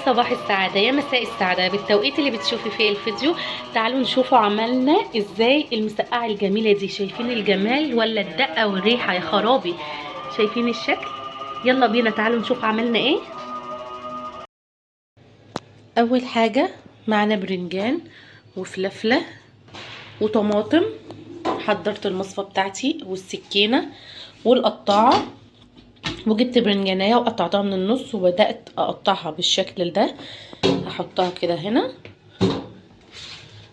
صباح السعادة يا مساء السعادة بالتوقيت اللي بتشوفي فيه الفيديو. تعالوا نشوفوا عملنا ازاي المسقعة الجميلة دي. شايفين الجمال ولا الدقة والريحة يا خرابي؟ شايفين الشكل؟ يلا بينا تعالوا نشوف عملنا ايه. اول حاجة معنا برنجان وفلفلة وطماطم. حضرت المصفى بتاعتي والسكينة والقطاعة، وجبت برنجانية وقطعتها من النص وبدأت اقطعها بالشكل ده. هحطها كده هنا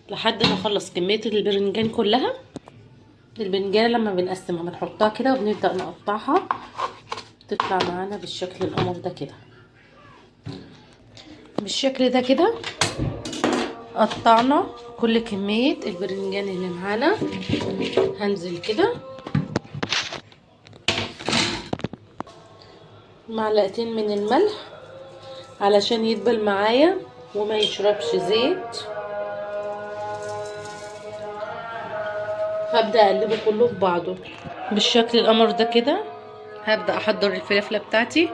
لحد ما اخلص كمية البرنجان كلها. البرنجانة لما بنقسمها بنحطها كده وبنبدأ نقطعها، تطلع معانا بالشكل القمر ده كده، بالشكل ده كده. قطعنا كل كمية البرنجان اللي معانا. هنزل كده معلقتين من الملح علشان يدبل معايا وما يشربش زيت. هبدأ اقلبه كله في بعضه بالشكل القمر ده كده. هبدأ احضر الفلفلة بتاعتي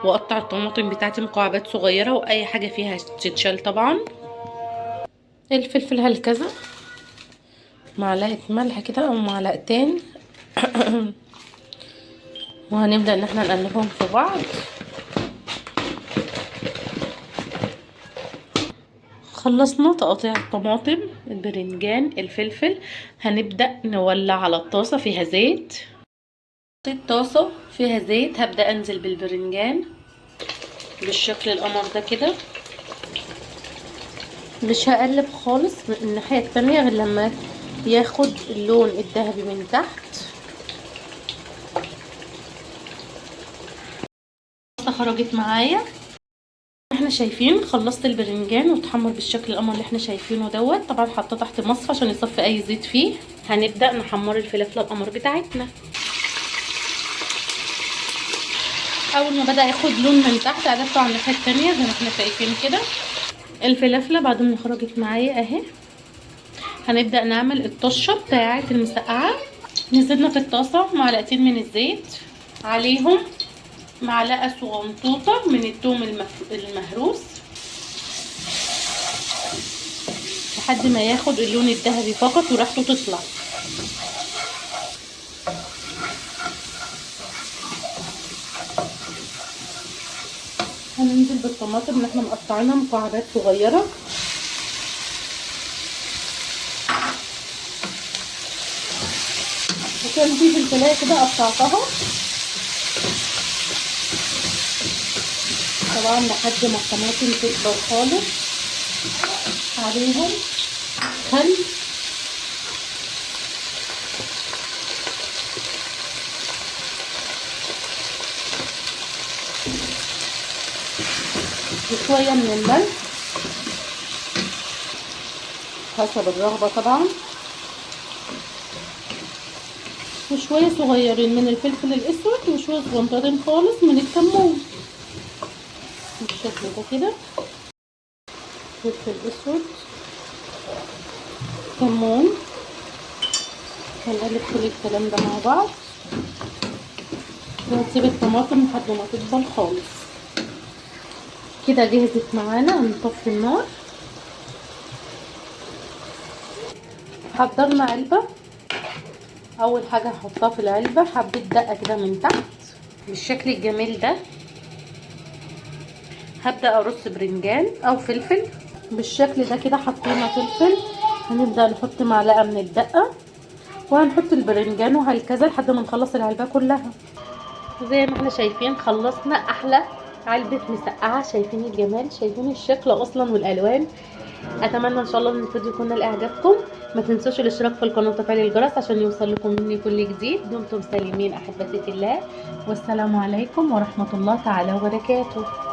واقطع الطماطم بتاعتي مكعبات صغيرة، واي حاجة فيها تتشال طبعا. الفلفل هكذا معلقة ملح كده او معلقتين وهنبدأ ان احنا نقلبهم في بعض. خلصنا تقطيع الطماطم، البرنجان، الفلفل. هنبدأ نولع على الطاسة فيها زيت. الطاسة فيها زيت، هبدأ انزل بالبرنجان بالشكل القمر ده كده. مش هقلب خالص من الناحية التانية غير لما ياخد اللون الذهبي من تحت. خرجت معايا، احنا شايفين خلصت البرنجان واتحمر بالشكل القمر اللي احنا شايفينه دوت. طبعا حاطاه تحت مصفى عشان يصفي اي زيت فيه. هنبدأ نحمر الفلفلة القمر بتاعتنا. اول ما بدأ ياخد لون من تحت قلبته على الناحية التانية زي ما احنا شايفين كده. الفلفلة بعد ما خرجت معايا اهي، هنبدأ نعمل الطشة بتاعة المسقعة. نزلنا في الطاسة معلقتين من الزيت، عليهم معلقة صغنطوطة من الثوم المهروس لحد ما ياخد اللون الذهبي فقط وريحته تطلع. هننزل بالطماطم اللي احنا مقطعينها مكعبات صغيرة. وكان في فلفلاية كده قطعتها طبعا لحد ما الطماطم تكبر خالص. عليهم خل، وشوية من الملح حسب الرغبة طبعا، وشوية صغيرين من الفلفل الاسود، وشوية صغنطين خالص من الكمون بالشكل ده كده. فلفل اسود، كمون، هنقلب كل الكلام ده مع بعض ونسيب الطماطم لحد ما تدبل خالص كده. جهزت معانا، هنطفي النار. حضرنا علبة. اول حاجة هحطها في العلبة حبة دقة كده من تحت بالشكل الجميل ده. هبدأ ارص برنجان او فلفل بالشكل ده كده. حطينا فلفل، هنبدأ نحط معلقة من الدقة وهنحط البرنجان وهكذا لحد ما نخلص العلبة كلها. زي ما احنا شايفين خلصنا احلى علبة مسقعة. شايفين الجمال، شايفين الشكل اصلا والالوان. اتمنى ان شاء الله ان الفيديو يكون لاعجابكم. ما تنسوش الاشتراك في القناة وتفعيل الجرس عشان يوصل لكم مني كل جديد. دمتم سالمين احبتي في الله، والسلام عليكم ورحمة الله تعالى وبركاته.